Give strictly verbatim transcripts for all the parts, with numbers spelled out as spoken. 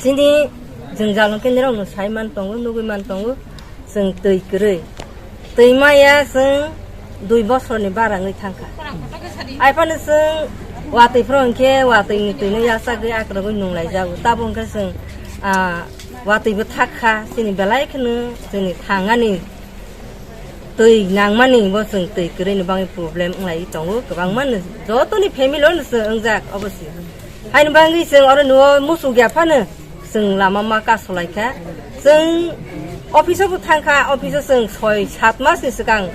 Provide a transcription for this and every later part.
Nini jwngjal hwnkhe nirokno sai man tongo, nugwi man tongo, chwng twi kwrwi. Twi maya chwng dui bosorni bara wngwi thangkha. Aiphano chwng watwi phoro hwnkhe watwini twino yachagwi akrogwi nunglaijago. Tabuk hwnkhe chwng, ah, watwibo thakha, chini belai kheno chini thangani twi nangmani bo chwng twi kwrwini bagwi problem wnglaiwi tongo. Kwbangma no jotoni family-o no chwng wngjak obo se. Haini bagwi chwng oro nuo muchuk ya phano chwng lama ma kasolaikha. Chwng office-o bo thangkha, office-o chwng soi sat masni swkang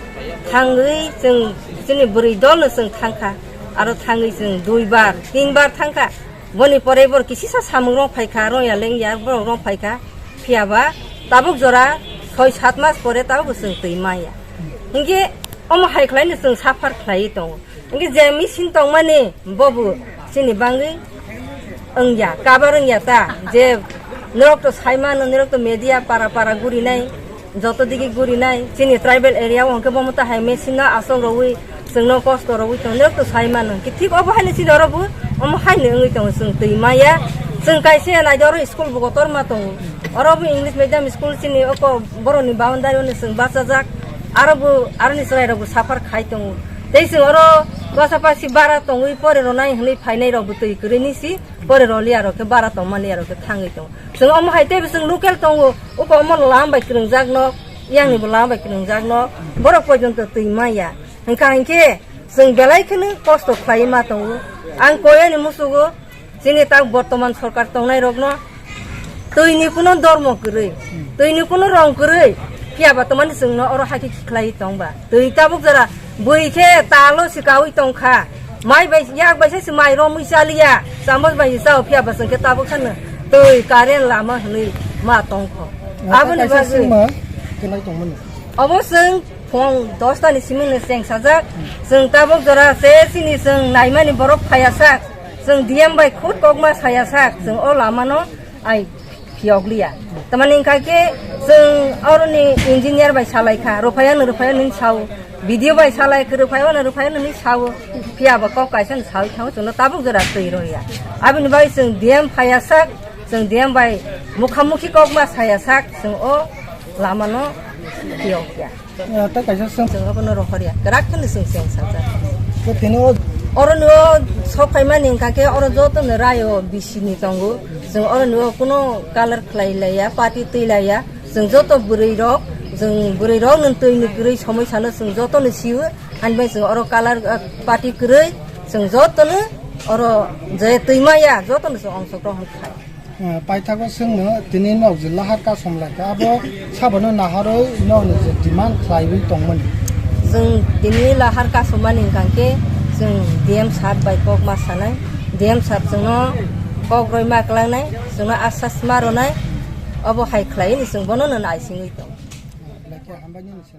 thangwi chwng chini bwrwi dolno chwng thangkha. Aro thangwi chwng duibar, tinbar thangkha. Boni pore borok kisisa samung rok phaikha, rongya lengya borok rok phaikha. Phiya ba tabuk jora soi sat mas pore tabuk chwng twi maya. Hinkhe omo hai khlaino chwng suffer khlaiwi tongo. Hinkhe je machine tongmani bobo chini bagwi wngya, cover wngya ta, je norok to sai mano, norok to media para para gurinai, joto digi gurinai, chini tribal area o hwnkhe bomo ta hai machine no aswk rogwi, chwngno kosto rogwi tong, norok to sai mano. Ki thik obo haino chini oro bo, omo haino wngwi tongo, chwng twi maya, chwng kaisa naidi oro school bo kotor ma tongo, oro bo English medium school chini oko boroni boundary o no chwng bachajak, aro bo, aroni chwrai rok bo suffer khai tongo, tei chwng oro basa basi bara tongwi pore ronai hwnwi phainai rok bo twi kwrwini si. Pore roliya rok khe bara tongmani ya rok khe thangwi tongo. Chwng omo hai teibo chwng local tongo, uko omo lama bai kwrwngjak nok, yangni bo lama bai kwrwngjak nok, borok pojonto twi maya. Hwnkha hinkhe chwng belai kheno kosto khlaiwi ma tongo. Ang koyani musugo chini tak bortoman sorkar tongnai rokno twini kuno dormo kwrwi, twini kuno rong kwrwi, phiya ba tomani chwngno oro hakhe khlaiwi tongba. Twi tabuk jora bui khe talo swkawi tongkha. Mai bai, yak bai se mai romwi chaliya. Chamos bai chao phiya ba chwng khe tabuk sano twi current lama hwnwi ma tongkho. Aboni bagwi ma kenai tongmani. Obo chwng phung dosta ni simi no cheng sajak. Chwng tabuk jora se chini chwng naimani borok phaya sak. Chwng D M bai khud kokma saya sak. Chwng o lama no ai phiyok liya. Tamani wngkha khe chwng oroni engineer bai salai kha, rwphai ano, rwphai ano hinwi sao. B D O bai salai kha, rwphai ano, rwphai ano hinwi sao. Phiya ba kok kaisa no sawi thango, chwngno tabuk jora twi rwya. Aboni bagwi chwng D M phaya sak, chwng D M bai mukha mukhi kokma saya sak, chwng o lama no phiyok ya. Ah, tei kaisa swng. Chwng abono rohorya. Kwrak kheno chwng cheng sajak. Tei tini o oro no sok phaimani wngkha khe oro joto no rayo bisi ni tongo. Chwng oro no kuno colour khlai laiya, party twi laiya. Chwng joto bwrwi rok, chwng bwrwi rok no twi ni kwrwi somoi sano chwng joto no siyo. Ani bai chwng oro colour, ah, party kwrwi. Chwng joto no oro je twi maya, joto no chwng ongsokrok khai. Ah, paithago chwngno tini nok je lahar kasom lai kha, abo sabono naharwi nokni je demand khlaiwi tongmani. Chwng tini lahar kasomani hwnkha khe chwng D M sir bai kok ma sanai, D M sir chwngno kok roi ma klangnai, chwngno asas ma ronai, obo hai khlaiwi chwng bono no naisingwi tong. Belai khe hambai nini sir.